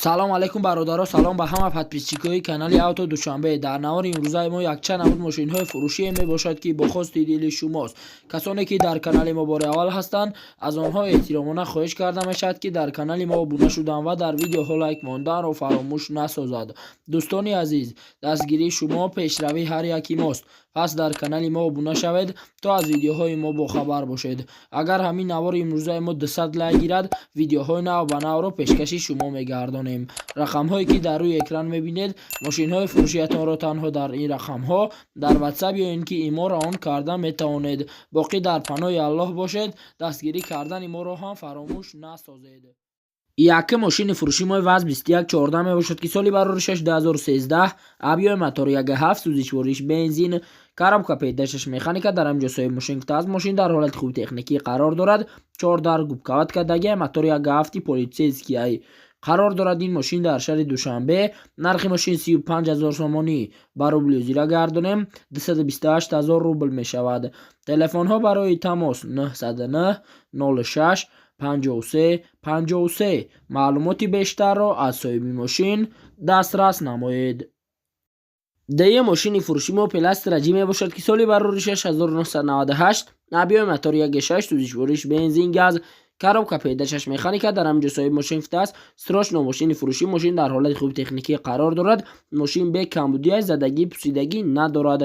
Салом алейкум, бародаро, салом ба ҳама подписчикои канали Авто Душанбе. Дар навори имрӯзаи мо якчанд намуд мошинҳои фурӯшие мебошад, ки бо хости дили шумост. Касоне ки дар канали мо бори аввал ҳастанд, аз онҳо эҳтиромона хоҳиш карда мешавад, ки дар канали мо обуна шудан ва дар видеоҳо лайк монданро фаромӯш насозад. Дӯстони азиз, дастгирии шумо пешравии ҳар яки мост, пас дар канали мо обуна шавед, то аз видеоҳои мо бохабар бошед. Агар ҳамин навори имрӯзаи мо 200 лайк гирад, видеоҳои нав ба навро пешкаши шумо мегардонем. Рақамҳое ки дар рӯи экран мебинед, мошинҳои фурӯшиятонро танҳо дар ин рақамҳо дар Ватсап ё ин ки имо равон карда метавонед. Боқӣ дар паноҳи Аллоҳ бошед, дастгирӣ кардани моро ҳам фаромӯш насозед. Якум мошини фурӯши мои ВАЗ 2114 мебошад, ки соли бароришаш 2013, объёми мотор 1,7, сӯзишвориш бензин, коробка ПД6 механика. Дар ҳамин ҷо соҳиби мошин гуфтааст, мошин дар ҳолати хуби техникӣ қарор дорад, чор дар губкават кардагия, мотори 1,7 полицейский ай. Қарор дорад ин мошин дар шаҳри Душанбе. Нархи мошин 35 ҳазор сомонӣ, ба рубли ҳозира гардонем, 228 ҳазор рубл мешавад. Телефонҳо барои тамос 909 06 53 53. Маълумоти бештарро аз соҳиби мошин дастрас намоед. Дуюм мошини фурӯши мо Опел Астра Ҷи мебошад, ки соли бароришаш 1998, объёми мотор 1,6, сӯзишвориш бензин, газ, коробка ПД6 механика. Дар ҳамин ҷо соҳиби мошин гуфтааст, срочно мошини фурӯшӣ, мошин дар ҳолати хуби техникӣ қарор дорад, мошин бе камбудия, задагӣ, пусидагӣ надорад.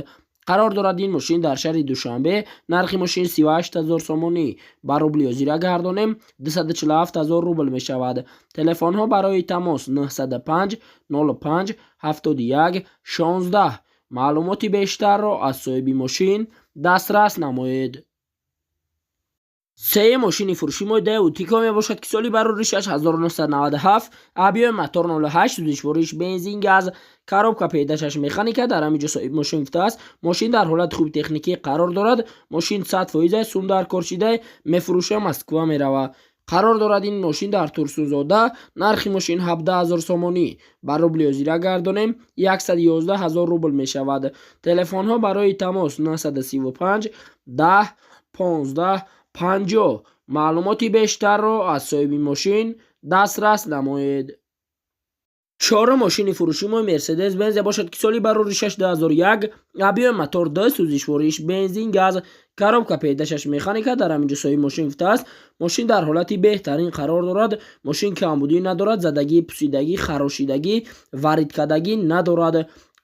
Қарор дорад ин мошин дар шаҳри Душанбе. Нархи мошин 38 ҳазор сомонӣ, ба рубли ҳозира гардонем, 247 ҳазор рубл мешавад. Телефонҳо барои тамос 905 05 71 16. Маълумоти бештарро аз соҳиби мошин дастрас намоед. Сеюм мошини фурӯши мо Дэу Тико мебошад, ки соли бароришаш 1997, объёми мотор 08, сӯзишвориш бензин, газ, коробка ПД6 механика. Дар ҳамин ҷо соҳиби мошин гуфтааст, мошин дар ҳолати хуби техникӣ қарор дорад, мошин 100 фоиза, сум дар кор шида, мефурӯша, Москва мерава. Қарор дорад ин мошин дар Турсунзода. Нархи мошин 17 ҳазор сомонӣ, ба рубли ҳозира гардонем, 111 ҳазор рубл мешавад. Телефонҳо барои тамос 935 10 15 50. Маълумоти бештарро аз соҳиби мошин дастрас намоед. Чорум мошини фурӯши мо Мерседес Бенз бошад, ки соли бароришаш 2001, объёми мотор 2, сӯзишвориш бензин, газ, коробка ПД6 механика. Дар ҳамин ҷо соҳиби мошин гуфтааст, мошин дар ҳолати беҳтарин қарор дорад, мошин камбудӣ надорад, задагӣ, пусидагӣ, харошидагӣ, варидкардагӣ надорад.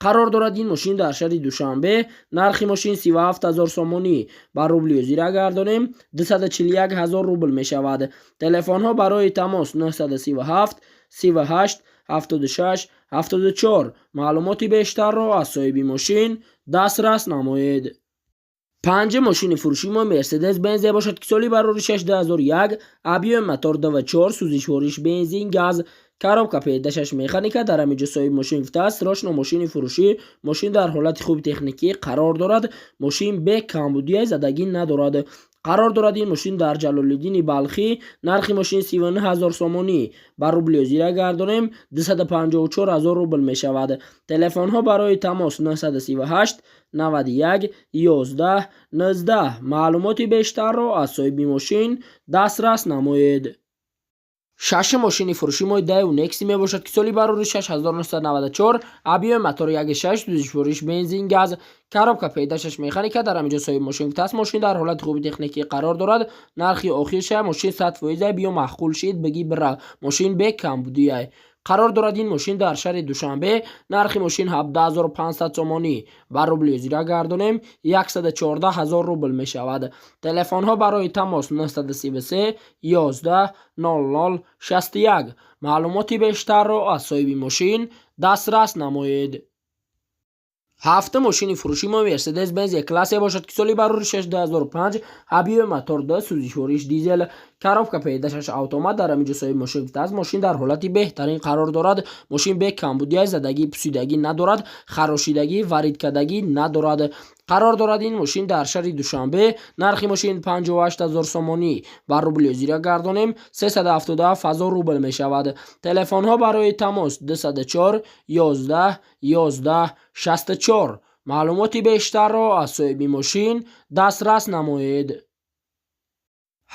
Қарор дорад ин мошин дар шаҳри Душанбе. Нархи мошин 37 ҳазор сомонӣ, ба рубли ҳозира гардонем, 241 ҳазор рубл мешавад. Телефонҳо барои тамос 937 38 76 74. Маълумоти бештарро аз соҳиби мошин дастрас намоед. Панҷум мошини фурӯши мо Мерседес Бенз бошад, ки соли бароришаш 2001, объёми мотор 2,4, сӯзишвориш бензин, газ, коробка ПД6 механика. Дар ҳамин ҷо соҳиби мошин гуфтааст, срочно мошини фурӯшӣ, мошин дар ҳолати хуби техникӣ қарор дорад, мошин бе камбудия, задагӣ надорад. Қарор дорад ин мошин дар Ҷалолиддини Балхӣ. Нархи мошин 39 ҳазор сомонӣ, ба рубли ҳозира гардонем, 254 ҳазор рубл мешавад. Телефонҳо барои тамос 938 91 11 19. Маълумоти бештарро аз соҳиби мошин дастрас намоед. Шашум мошини фурӯши мои Дэу Некси мебошад, ки соли бароришаш 1994, объёми мотори 1,6, сӯзишвориш бензин, газ, коробка ПД6 механика. Дар ҳамин ҷо соҳиби мошин гуфтааст, мошин дар ҳолати хуби техникӣ қарор дорад, нархи охирша мошин 100 фоиза, биё, маъқул шид, бигӣ, бира, мошин бе камбудияй. Қарор дорад ин мошин дар шаҳри Душанбе. Нархи мошин 17 500 сомонӣ, ба рубли ҳозира гардонем, 114 ҳазор рубл мешавад. Телефонҳо барои тамос 933 11 00 61. Маълумоти бештарро аз соҳиби мошин дастрас намоед. Ҳафтум мошини фурӯши мо Мерседес Бенз Е-классе бошад, ки соли бароришаш 2005, объёми мотор 2, сӯзишвориш дизел, коробка ПД6 автомат. Дар ҳамин ҷо соҳиби мошин гуфтааст, мошин дар ҳолати беҳтарин қарор дорад, мошин бе камбудия, задагӣ, пусидагӣ надорад, харошидагӣ, варидкардагӣ надорад. Қарор дорад ин мошин дар шаҳри Душанбе. Нархи мошин 58 ҳазор сомонӣ, ба рубли ҳозира гардонем, 377 ҳазор рубл мешавад. Телефонҳо барои тамос 204 11 11 64. Маълумоти бештарро аз соҳиби мошин дастрас намоед.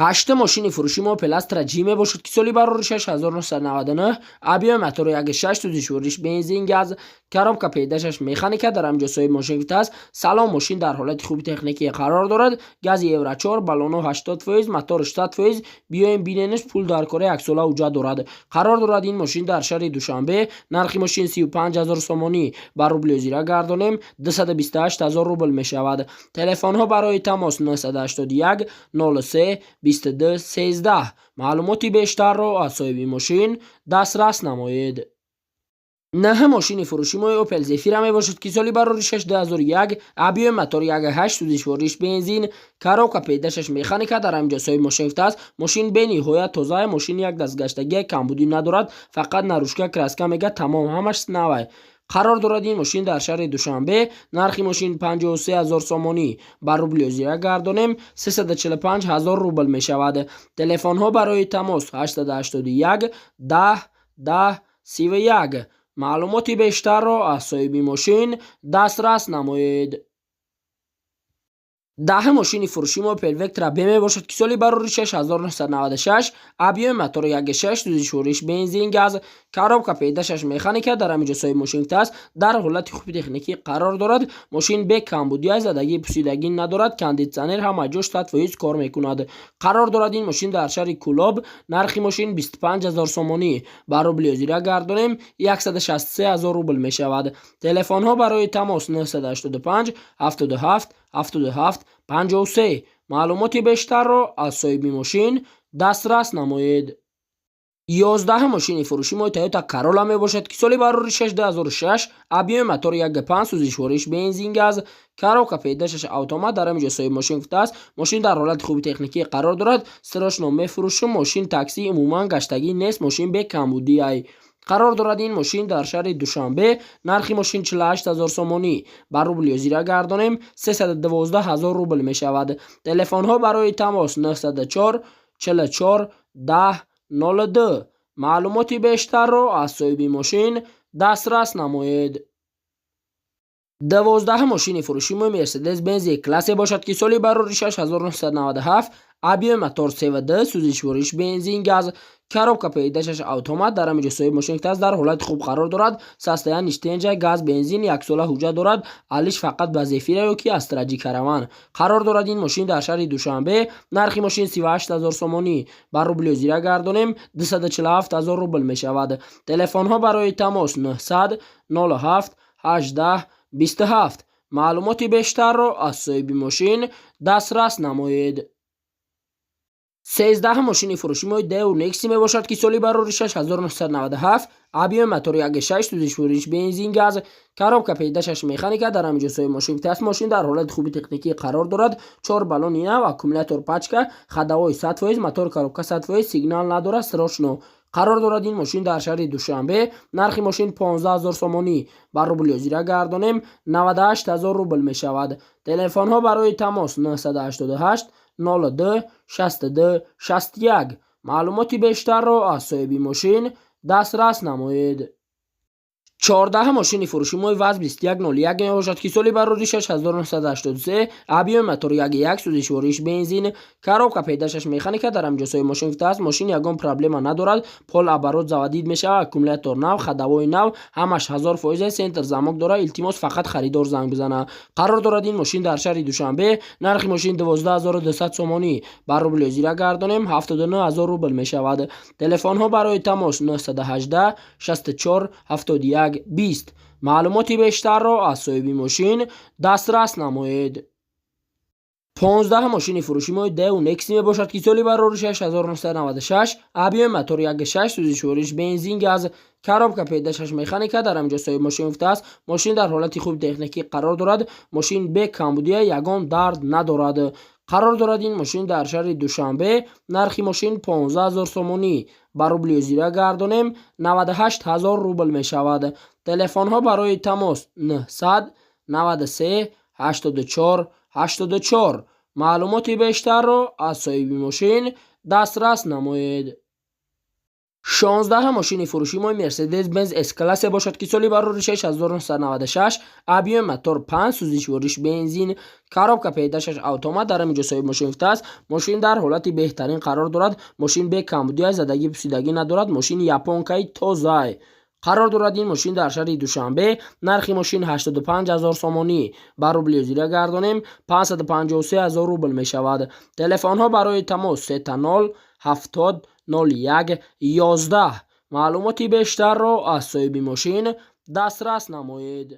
Ҳаштум мошини фурӯши мо Опел Астра Ҷи мебошад, ки соли бароришаш 1999, объёми мотори 1.6, сӯзишвориш бензин газ, коробка передачаш механика. Дар ҳамин ҷо соҳиби мошин гуфтааст: «Салом, мошин дар ҳолати хуби техникӣ қарор дорад, гази евро 4, баллоно 80%, мотор 100%, биёем биненаш, пул дар кора, яксола ҳуҷҷат дорад». Қарор дорад ин мошин дар шаҳри Душанбе. Нархи мошин 35 ҳазор сомонӣ, ба рубли ҳозира гардонем, 228 ҳазор рубл мешавад. Телефонҳо барои тамос 981 03 22 13. Маълумоти бештарро аз соҳиби мошин дастрас намоед. Наҳ мошини фурӯши мои Опел Зефира мебошад, ки соли бароришаш 2001, объёми мотор 1.8, сӯзишвориш бензин, коробка передачаш механика. Дар ҳамин ҷо соҳиби мошин гуфтааст: «Мошин бениҳоят тоза, мошин як дастгаштагия, камбудӣ надорад, фақат наружка краска мега, тамом, ҳамаш навай». Қарор дорад ин мошин дар шаҳри Душанбе. Нархи мошин 53 ҳазор сомонӣ, ба рубли ҳозира гардонем, 345 ҳазор рубл мешавад. Телефонҳо барои тамос 881 10 10 31. Маълумоти бештарро аз соҳиби мошин дастрас намоед. Даҳ мошини фурӯши мо Опел Вектра Б мебошад, ки соли бароришаш 1996, объёми мотори 1.6, сӯзишвориш бензин газ, коробка передачаш механика. Дар ҳамин ҷо соҳиби мошин гуфтааст: «Дар ҳолати хуби техникӣ қарор дорад, мошин бе камбудия, задагӣ, пусидагӣ надорад, кондитсионер ҳама ҷош 100% кор мекунад». Қарор дорад ин мошин дар шаҳри Кӯлоб. Нархи мошин 25 ҳазор сомонӣ, ба рубли ҳозира гардонем, 163 ҳазор рубл мешавад. Телефонҳо барои тамос 985 77 77 53. Маълумоти бештарро аз соҳиби мошин дастрас намоед. 11 мошини фурӯши мои Тойота Карола мебошад, ки соли бароришаш 2006, объёми мотори 1.5, сӯзишвориш бензин газ, коробка передачаш автомат. Дар ҳамин ҷо соҳиби мошин гуфтааст: «Мошин дар ҳолати хуби техникӣ қарор дорад, срочно мефурӯшам, мошин такси, умуман гаштагӣ нест, мошин бекамбудиай». Қарор дорад ин мошин дар шаҳри Душанбе. Нархи мошин 48 ҳазор сомонӣ, ба рубли ҳозира гардонем, 312 ҳазор рубл мешавад. Телефонҳо барои тамос 904 44 10 02. Маълумоти бештарро аз соҳиби мошин дастрас намоед. 12 мошини фурӯши мо Мерседес Бенз Е-классе бошад, ки соли бароришаш 1997, объёми мотор 3.2, сӯзишвориш бензин газ, коробка передачаш автомат. Дар ҳамин ҷо соҳиби мошин гуфтааст: «Дар ҳолати хуб қарор дорад, состояниш тенҷа, газ, бензин, яксола ҳуҷҷат дорад, алиш фақат ба Зефира ё ки Астра Ҷи Караван». Қарор дорад ин мошин дар шаҳри Душанбе. Нархи мошин 38 ҳазор сомонӣ, ба рубли ҳозира гардонем, 247 ҳазор рубл мешавад. Телефонҳо барои тамос 900 07 18 27. Маълумоти бештарро аз соҳиби мошин дастрас намоед. 13 мошини фурӯши мои Дэу Некси мебошад, ки соли бароришаш 1997, объёми мотори 1.6, сӯзишвориш бензин газ, коробка передачаш механика. Дар ҳамин ҷо соҳиби мошин гуфтааст: «Мошин дар ҳолати хуби техникӣ қарор дорад, чор баллони нав, аккумулятор пачка, ходовой 100%, мотор, коробка 100%, сигнал надорад, срочно». Қарор дорад ин мошин дар шаҳри Душанбе. Нархи мошин 15 ҳазор сомонӣ, ба рубли ҳозира гардонем, 98 ҳазор рубл мешавад. Телефонҳо барои тамос 988 02 62 61. Маълумоти бештарро аз соҳиби мошин дастрас намоед. 14 мошини фурӯши мои ВАЗ 2101 мебошад, ки соли бароришаш 1983, объёми мотори 1.1, сӯзишвориш бензин, коробка передачаш механика. Дар ҳамин ҷо соҳиби мошин гуфтааст: «Мошин ягон проблема надорад, полуоборот заводить мешавад, аккумулятор нав, ходовой нав, ҳамаш 1000%, центр замок дорад, илтимос, фақат харидор занг бизана». Қарор дорад ин мошин дар шаҳри Душанбе. Нархи мошин 12 200 сомонӣ, ба рубли ҳозира гардонем, 79 ҳазор рубл мешавад. Телефонҳо барои тамос 918 64 71 20. Маълумоти бештарро аз соҳиби мошин дастрас намоед. 15 мошини фурӯши мои Дэу Некси мебошад, ки соли бароришаш 1996, объёми мотори 1.6, сӯзишвориш бензин газ, коробка передачаш механика. Дар ҳамин ҷо соҳиби мошин гуфтааст: «Мошин дар ҳолати хуби техникӣ қарор дорад, мошин бе камбудия, ягон дард надорад». Қарор дорад ин мошин дар шаҳри Душанбе. Нархи мошин 15 ҳазор сомонӣ, ба рубли ҳозира гардонем, 98 ҳазор рубл мешавад. Телефонҳо барои тамос 900 93 84 84. Маълумоти бештарро аз соҳиби мошин дастрас намоед. 16 мошини фурӯши мо Мерседес Бенз С классе бошад, ки соли бароришаш 1996, объёми мотор 5, сӯзишвориш бензин, коробка передачаш автомат. Дар ҳамин ҷо соҳиби мошин гуфтааст, мошин дар ҳолати беҳтарин қарор дорад, мошин бе камбудия, задагӣ, пусидагӣ надорад, мошин японкаи тозай. Қарор дорад ин мошин дар шаҳри Душанбе. Нархи мошин 85 ҳазор сомонӣ, ба рубли ҳозира гардонем, 553 ҳазор рубл мешавад. Телефонҳо барои тамос 000 70 01 11. Маълумоти бештарро аз соҳиби мошин дастрас намоед.